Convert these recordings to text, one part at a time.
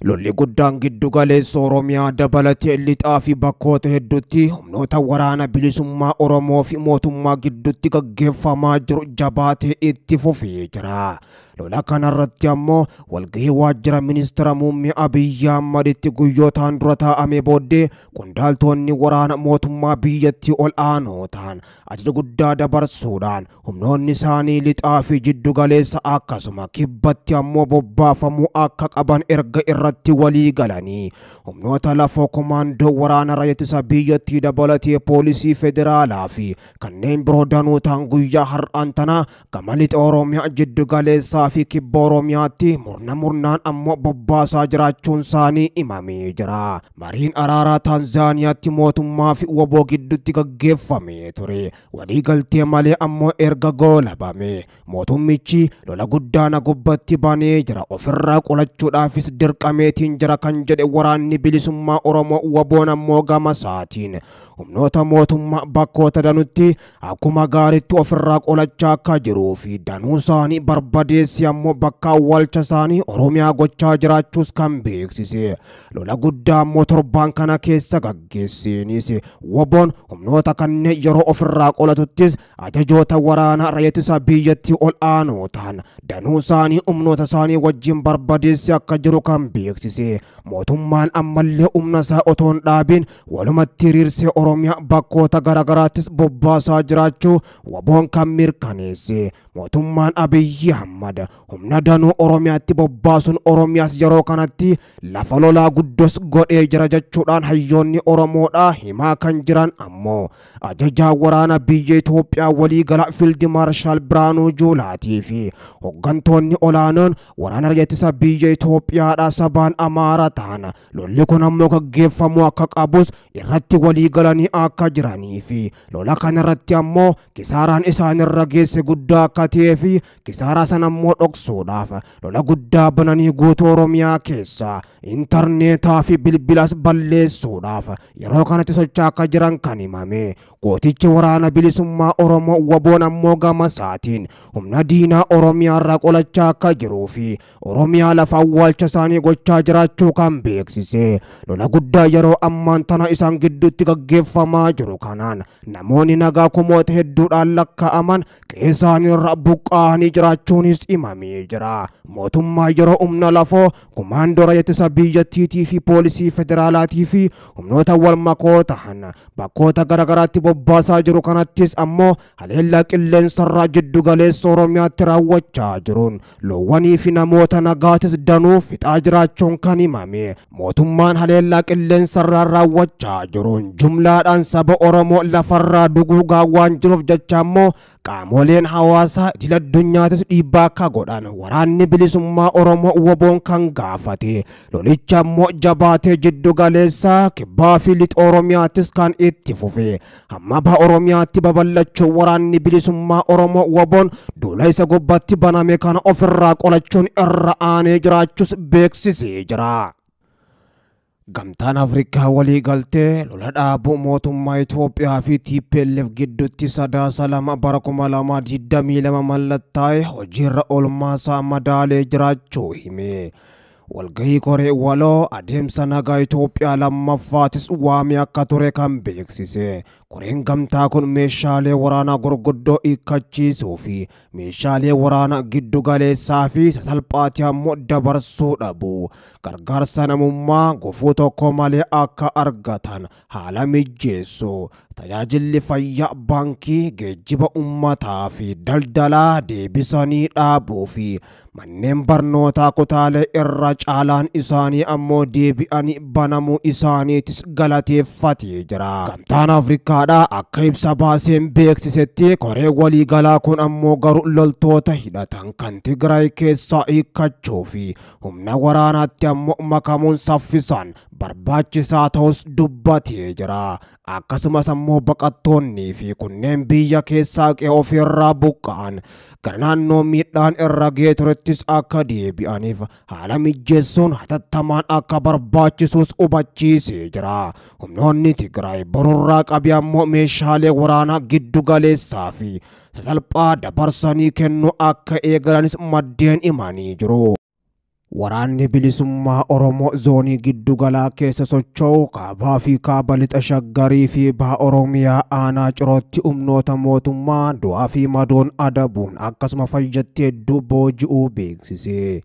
Lolli guddaan giddu galeessa Oromiyaa dabalatee lixaa fi bakkoota hedduutti humnoota waraana bilisummaa Oromoo fi mootummaa gidduutti gaggeeffamaa jiru jabaatee itti fufee jira. Lola kanarratti ammoo walgahii waajjira ministeera muummee Abiyyi Ahmaditti guyyootaan dura taa'amee booddee qondaaltonni waraana mootummaa biyyattii ol aanoo ta'an ajaja guddaa dabarsuudhaan humnoonni isaanii lixaa fi jiddu galeessa akkasuma kibbatti ammoo bobbaafamuu akka qaban erga irratti walii galanii humnoota lafoo komaandoo waraana raayyaa ittisa biyyattii dabalatee poolisii federaalaa fi kanneen biroo danuu ta'an guyyaa har'aan tana gama lixa Oromiyaa jiddu galeessaa fi kibba Oromiyaatti murna murnaan ammoo bobbaasaa jiraachuun isaanii himamee jira. Mariin araaraa Taanzaaniyaatti mootummaa fi WBO gidduutti gaggeeffamee ture. Waliigaltee malee ammoo erga goolabame. Mootummichi lola guddaa na gubbatti banee jira. Ofirraa qolachuudhaafis dirqameetiin jira kan jedhe waraanni bilisummaa Oromoo WBOn ammoo gama isaatiin humnoota mootummaa bakkoota danutti akkuma gaariitti ofirraa qolachaa akka jiruu fi danuu isaanii barbadeessi ammoo bakka awwaalcha isaanii Oromiyaa gochaa jiraachuus kan beeksise. Lola guddaa ammoo torbaan kana keessa gaggeesseenis WBOn humnoota kanneen yeroo ofirraa qolatuttis ajajoota waraanaa raayyaa ittisa biyyattii ol aanoo ta'an danuu isaanii humnoota isaanii wajjin barbadeessi akka jiru kan beeksise. Mootummaan ammallee humna isaa otoo hin dhaabin walumatti hiriirsee Oromiyaa bakkoota garaagaraattis bobbaasaa jiraachuu WBOn kan mirkaneesse. Mootummaan Abiyyi Ahmad humna danuu Oromiyaatti bobbaasuun Oromiyaas yeroo kanatti lafa lolaa guddos godhee jira jechuudhaan hayyoonni Oromoodhaa himaa kan jiran ammoo ajajaa waraana biyya Itoophiyaa waliigala Fiild Maarshaal Biraanuu Juulaatii fi hooggantoonni olaanoon waraana raayyaa ittisa biyya Itoophiyaadhaa sabaan Amaaraa ta'an lolli kun ammoo gaggeeffamuu akka qabus irratti waliigalanii akka jiranii fi lola kanarratti ammoo kisaaraan isaanirra geesse guddaa akka ta'ee fi kisaaraa sana ammoo dhoksuudhaaf lola guddaa bananii guutuu Oromiyaa keessa intarneetaa fi bilbilas balleessuudhaaf yeroo kanatti socho'aa akka jiran kan himame. Gootichi waraana bilisummaa Oromoo WBOn ammoo gama isaatiin humna diinaa Oromiyaa irraa qolachaa akka jiruu fi Oromiyaa lafa awwaalcha isaanii gochaa jiraachuu kan beeksise. Lola guddaa yeroo ammaan tana isaan gidduutti gaggeeffamaa jiru kanaan namoonni nagaa kumoota hedduudhaan lakkaa'aman qe'ee isaanii irraa buqqa'anii jiraachuunis himamee jira. Mootummaa yeroo humna lafoo komaandoo raayyaa ittisa biyyattiitii fi poolisii federaalaatii fi humnoota wal makoo ta'an bakkoota garaagaraatti bobbaasaa jiru kanattis ammoo haleellaa qilleensarraa jiddu galeessa Oromiyaatti raawwachaa jiruun loowwanii fi namoota nagaatis danuu fixaa jiraachuun kan himame. Mootummaan haleellaa qilleensarraa raawwachaa jiruun jumlaadhaan saba Oromoo lafarraa duguugaa waan jiruuf jecha ammoo qaamoleen hawaasaa idil addunyaatis dhiibbaa akka godhan waraanni bilisummaa Oromoo WBOn kan gaafate. Lolicha ammoo jabaatee jiddu galeessaa kibbaa fi lixa Oromiyaattis kan itti fufe. Hamma baha Oromiyaatti babal'achuu waraanni bilisummaa Oromoo WBOn duula isa gubbatti baname kana ofirraa qolachuun irra aanee jiraachuus beeksisee jira. Gamtaan Afrikaa walii galtee lola dhaabuu mootummaa Itoophiyaa fi TPLF gidduutti 3/2 bara 2022 mallattaa'e hojiirra oolmaasaa madaalee jiraachuu hime. Walgahii koree waloo adeemsa nagaa Itoophiyaa lammaffaatis waamee akka ture kan beeksise. Koreen gamtaa kun meeshaalee waraanaa gurguddoo hiikkachiisuu fi meeshaalee waraanaa giddu galeessaa fi sasalphaatti ammoo dabarsuu dhabu. Gargaarsa namummaa gufuu tokko malee akka argatan haala mijeessu. Tajaajilli fayyaa baankii geejjiba uummataa fi daldalaa deebisanii dhaabuu fi manneen barnootaa kutaalee irra caalaan isaanii ammoo deebi'anii banamuu isaaniitis galateeffatee jira. Gamtaan Afrikaadhaa akka ibsa baaseen beeksisetti koree waliigalaa kun ammoo garuu loltoota hidhatan kan Tigraay keessaa hiikkachuu fi humna waraanaatti ammoo makamuun saffisaan barbaachisaa ta'us dubbatee jira. Akkasumas ammoo baqattoonnii fi kunneen biyya keessaa qe'ee ofirraa buqqa'an gara naannoo miidhaan irra ga'ee turettis akka deebi'aniif haala mijeessuun hatattamaan akka barbaachisus hubachiisee jira. Humnoonni Tigraay borurraa qabii ammoo meeshaalee waraanaa giddu galeessaa fi sasalphaa dabarsanii kennuu akka eegalanis maddeen himanii jiru. Waraanni bilisummaa Oromoo zoonii giddugalaa keessa socho'u kaabaa fi kaaba lixa Shaggarii fi baha Oromiyaa aanaa Cirootti humnoota mootummaa du'aa fi madoon adabuun akkasuma fayyatti hedduu booji'uu beeksise.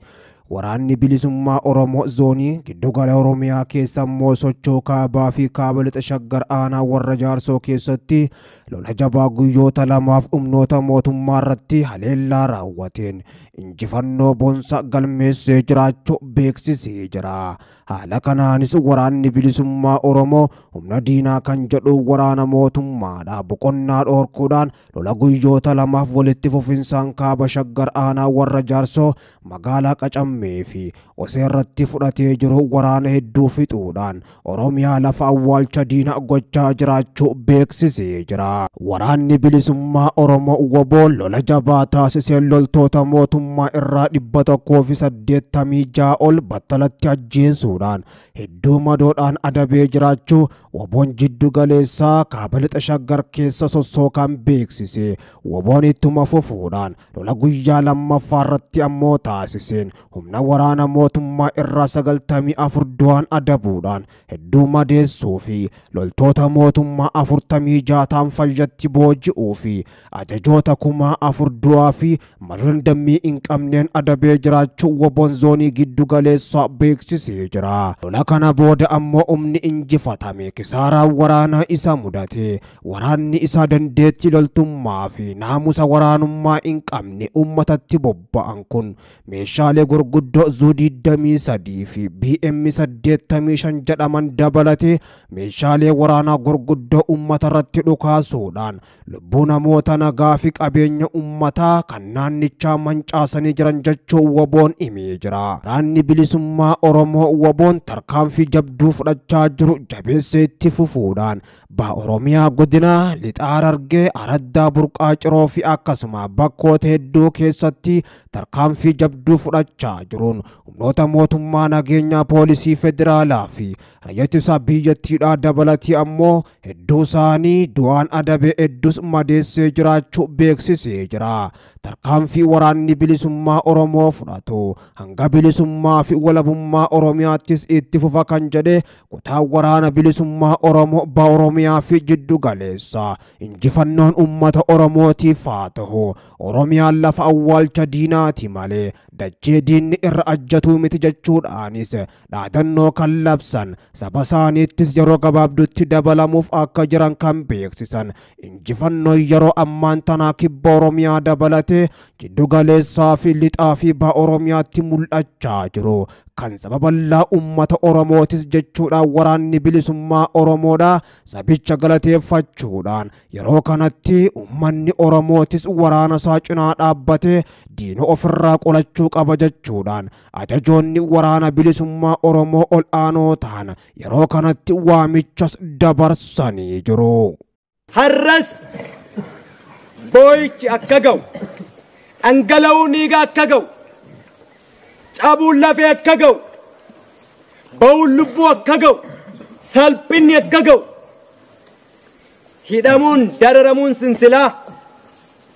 Waraanni bilisummaa Oromoo zoonii giddugala Oromiyaa keessa immoo socho'u kaabaa fi kaaba lixa Shaggar aanaa warra Jaarsoo keessatti lola jabaa guyyoota lamaaf humnoota mootummaa irratti haleellaa raawwateen injifannoo boonsaa galmeessee jiraachuu beeksisee jira. Haala kanaanis waraanni bilisummaa Oromoo humna diinaa kan jedhu waraana mootummaadha boqonnaa dhoorkuudhaan lola guyyoota lamaaf walitti fufinsaan kaaba Shaggar aanaa warra Jaarsoo magaalaa Qacammee fi Osee irratti fudhatee jiru waraana hedduu fixuudhaan Oromiyaa lafa awwaalcha diinaa gochaa jiraachuu beeksisee jira. Waraanni bilisummaa Oromoo WBO lola jabaa taasisee loltoota mootummaa irraa 186 ol battalatti ajjeesuudhaan hedduu madoodhaan adabee jiraachuu WBOn jiddu galeessaa kaaba lixa Shaggar keessa sossookan beeksise. WBOn ittuma fufuudhaan lola guyyaa lammaffaa irratti ammoo taasiseen humna waraana mootummaa irraa 94 du'aan adabuudhaan hedduu madeessuu fi loltoota mootummaa 46 ta'an fayyatti booji'uu fi ajajoota 4,000 du'aa fi madoon dammii hin qabneen adabee jiraachuu WBOn zoonii giddu galeessaa beeksisee jira. Lola kana booda ammoo humni injifatame kisaaraa waraanaa isa mudate. Waraanni isaa dandeettii loltummaa fi naamusa waraanummaa hin qabne uummatatti bobba'an kun meeshaalee gurguddoo Zuu 23 fi BM 85 jedhaman dabalatee meeshaalee waraanaa gurguddoo uummata irratti dhukaasuudhaan lubbuu namoota nagaa fi qabeenya uummataa kan naannichaa mancaasanii jiran jechuun WBOn himee jira. Waraanni bilisummaa Oromoo WBOn tarkaanfii jabduu fudhachaa jiru jabeessee itti fufuudhaan baha Oromiyaa godina lixa Harargee Araddaa Burqaa Ciroo fi akkasuma bakkoota hedduu keessatti tarkaanfii jabduu fudhachaa jiruun humnoota mootummaa nageenyaa poolisii federaalaa fi raayyaa ittisa biyyattiidhaa dabalatee ammoo hedduu isaanii du'aan adabee hedduus madeessee jiraachuu beeksisee jira. Tarkaanfii waraanni bilisummaa Oromoo fudhatu hanga bilisummaa fi walabummaa Oromiyaattis itti fufa kan jedhe kutaa waraana bilisummaa Oromoo baha Oromiyaa fi jiddu galeessa. Injifannoon uummata Oromootiif haa ta'u. Oromiyaan lafa awwaalcha diinaati malee dachee diinni irra ajjatuu miti jechuudhaanis dhaadannoo kan labsan saba isaaniittis yeroo gabaabduutti dabalamuuf akka jiran kan beeksisan injifannoo yeroo ammaan tanaa kibba Oromiyaa dabalatee jiddu galeessaa fi lixaa fi baha Oromiyaatti mul'achaa jiru. Kan saba bal'aa uummata Oromootis jechuudhaan waraanni bilisummaa Oromoodha sabicha galateeffachuudhaan yeroo kanatti uummanni Oromootis waraana isaa cinaa dhaabbatee diina ofirraa qolachuu qaba jechuudhaan ajajoonni waraana bilisummaa Oromoo ol aanoo ta'an yeroo kanatti waamichas dabarsanii jiru. Har'as boo'ichi akka ga'u, dhangala'uun dhiigaa akka ga'u, cabuun lafee akka ga'u, ba'uun lubbuu akka ga'u, salphinni akka ga'u, hidhamuun dararamuun sinsilaa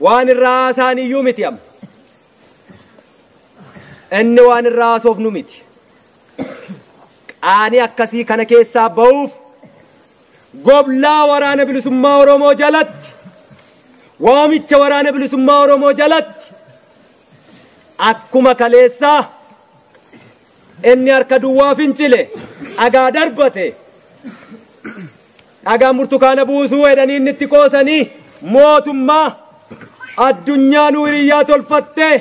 waan irraa haasa'an iyyuu miti amma. Inni waan irraa haasofnu miti. Qaanii akkasii kana keessaa ba'uuf goblaa waraana bilisummaa Oromoo jalatti, waamicha waraana bilisummaa Oromoo jalatti akkuma kaleessaa inni harka duwwaa fincile dhagaa darbate dhagaan burtukaana buusuu jedhanii inni itti qoosanii mootummaa addunyaa nu hiriyyaa tolfattee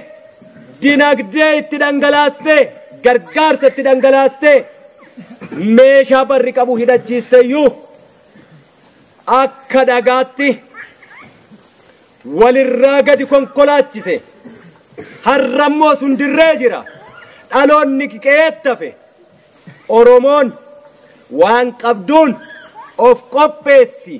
dinagdee itti dhangalaastee gargaarsa itti dhangalaastee meeshaa barri qabu hidhachiiste iyyuu akka dhagaatti walirraa gadi konkolaachise. Har'ammoo sun dirree jira. Dhaloonni qe'eettafe Oromoon waan qabduun of qopheessi.